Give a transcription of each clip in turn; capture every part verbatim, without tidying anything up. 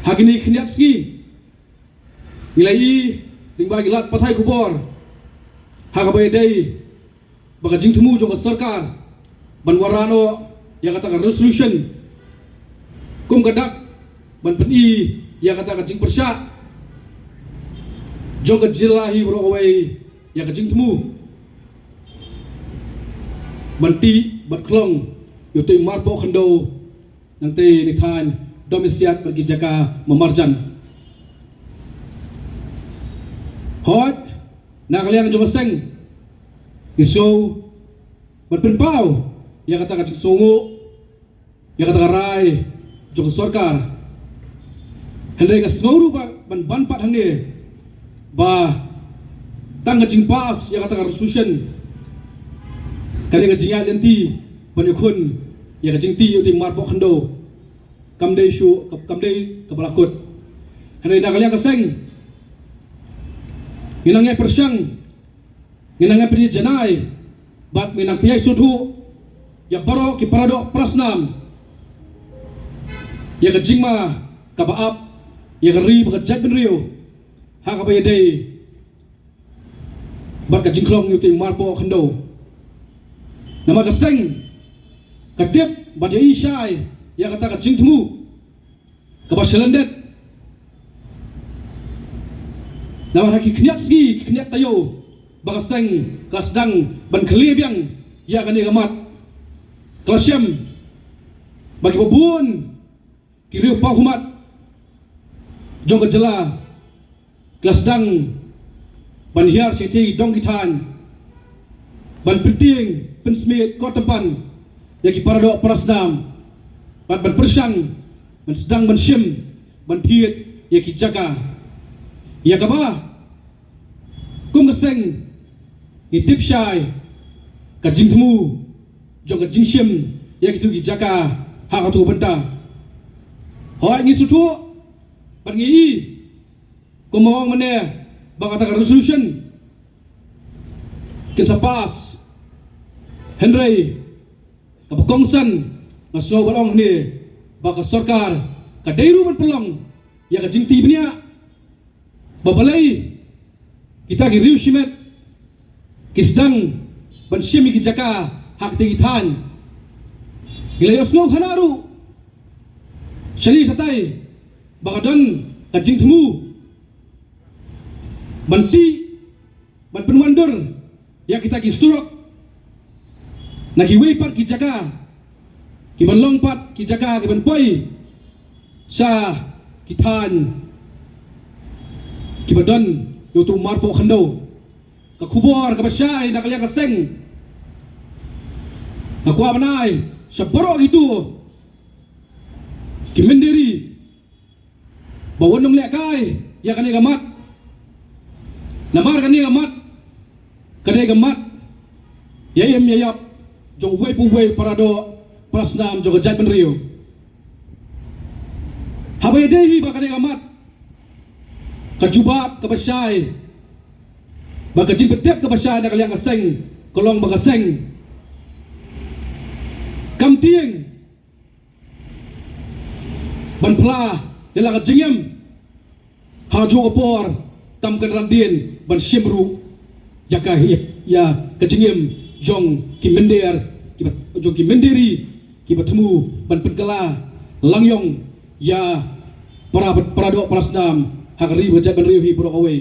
Ha kine khyndiat sngi ngi la ïohi lyngba ki lad pathai khubor ha kaba ïadei bad ka jingthmu jong ka sorkar ban wanrah noh ïa kata ka resolution kum ka dak ban pyni ïa kata ka jingpyrshah jong ka jylla hi baroh kawei ïa ka jingthmu ban tih bad khlong ïa uto i marpoh khyndew nangta na ki thaiñ Domitsiat bad ki jaka marjan. Hooid, na ka liang jong ka seng ngi sngew ban pynpaw ïa kata ka jingsngewnguh ïa kata ka rai jong ka sorkar. Hynrei nga sngew ruh ba ban ban pat hangne ba tang ka jingpass ïa kata ka resolution kane ka jingïaid lynti ban ïakhun ïa ka jingtih ïa uto i marpoh khyndew kam dei shuh, kam dei kaba la kut. Hynrei na ka liang ka seng ngi nang ïai pyrshang, ngi nang ïai pynjanai bad ngi nang pynïasoh ïa baroh ki paradoh parasnam ïa ka jingma kaba ap ïa ka ri bad ka jaitbynriew ha kaba ïadei bad ka jingkhlong ïa uto i marpoh khyndew. Namar ka seng ka tip bad ïohi shai ïa kata ka jingthmu kaba shalyndet. Namar ha ki khyndiat sngi, ki khyndiat taïew ba ka seng ka la sdang ban khlieh biang ïa kane ka mat. Ka la shem ba kiba bun ki riew paw khmat jong ka jylla ki la sdang ban hiar sha ki dong ki thaiñ ban pyntieng pynsmiej kot tympan ïa ki paradoh parasnam bad ban pyrshang ban sdang ban shim ban thied ïa ki jaka ïa kaba kum ka seng ngi tip shai ka jingthmu jong ka jingshim ïa kito ki jaka ha kato ka bynta. Hooid ngi sngewthuh bad ngi i kumba ong mynne ba kata ka resolution kan sa pass. Hynrei kaba kongsan nga sngew ban ong hangne ba ka sorkar ka dei ruh ban pynlong ïa ka jingtih bniah ba balei kita ki riew shimet ki sdang ban shim ïa ki jaka ha kata ki thaiñ. Ngi la ïohsngew khana ruh shane shatai ba ka don ka jingthmu ban tih ban pynwandur ïa kita ki surok na kiwei pat ki jaka ki ban long pat ki jaka ki ban poi sha ki thaiñ ki ba don ïa uto u marpoh khyndew. Ka khubor kaba shai na ka liang ka seng nga kwah ban ai sha baroh kito ki mynder ri ba wat nym lehkai ïa kane ka mat. Namar kane ka mat ka dei ka mat ïa im ïa ïap jong uwei pa uwei u paradoh parasnam jong ka jaitbynriew. Haba ïadei hi ba kane ka mat ka jubab kaba shai bad ka jingpyntip kaba shai na ka liang ka seng ka long ba ka seng kam tieng ban phla ïa la ka jingim ha kajuh ka por, tam kynran dien ban shim ruh ïa ka, ïa ka jingim jong ki mynder, ki ba, jong ki mynder ri ki ba thmu ban pynkylla lang ïong ïa para, para doh para snam ha ka ri bad jaitbynriew hi baroh kawei.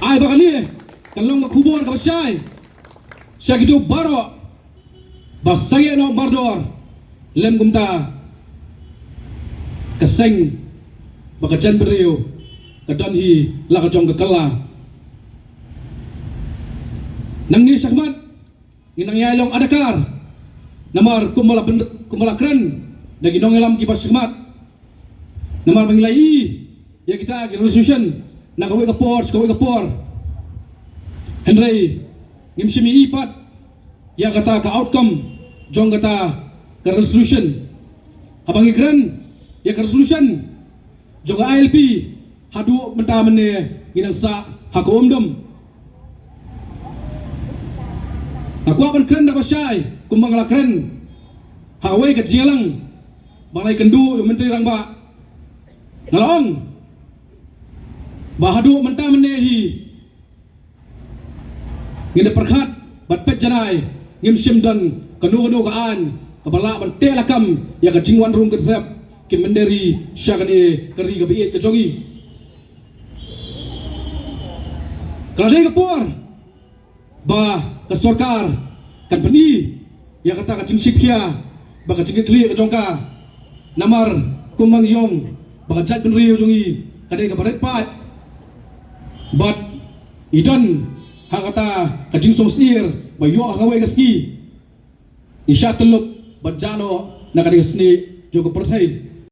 Ai ba kane kan long ka khubor kaba shai sha kito baroh ba sangeh noh mardor lem kumta ka seng bad ka jaitbynriew ka don hi la ka jong ka kylla. Nangne shakhmat ngin nang ïai long adakar namar kumba la byn-, kumba la kren da ki nongïalam kiba shakhmat. Namar ba ngi la ïohi ïa kita ki resolution na kawei ka por sha kawei ka por. Hynrei ngim shym ïohi pat ïa kata ka outcome jong kata ka resolution. Haba ngi kren ïa ka resolution jong ka I L P haduh mynta mynne ngi nang sah ha ka umdum. Nga kwah ban kren da ba shai kumba nga la kren ha kawei ka jingïalang ba nga la ïakynduh ïa u Myntri Rangbah Nga la ong ba haduh mynta mynne hi ngin da pyrkhat bad peit janai, ngim shym don kano kano ka aiñ kaba lah ban teh lakam ïa ka jingwan rung ka thep ki mynder hi sha kane ka ri kaba ïeit ka jong ngi. Ka la dei ka por ba ka sorkar kan pyni ïa kata ka jingsheptieng bad ka jingkitkhlieh ka jong ka. Namar kumba ngi ong ba ka jaitbynriew jong ngi ka dei kaba rit paid bad i don ha kata ka jingsngewsih ba ïoh ha kawei ka sngi i shah tyllup bad jah noh na kane ka snieh jong ka pyrthei.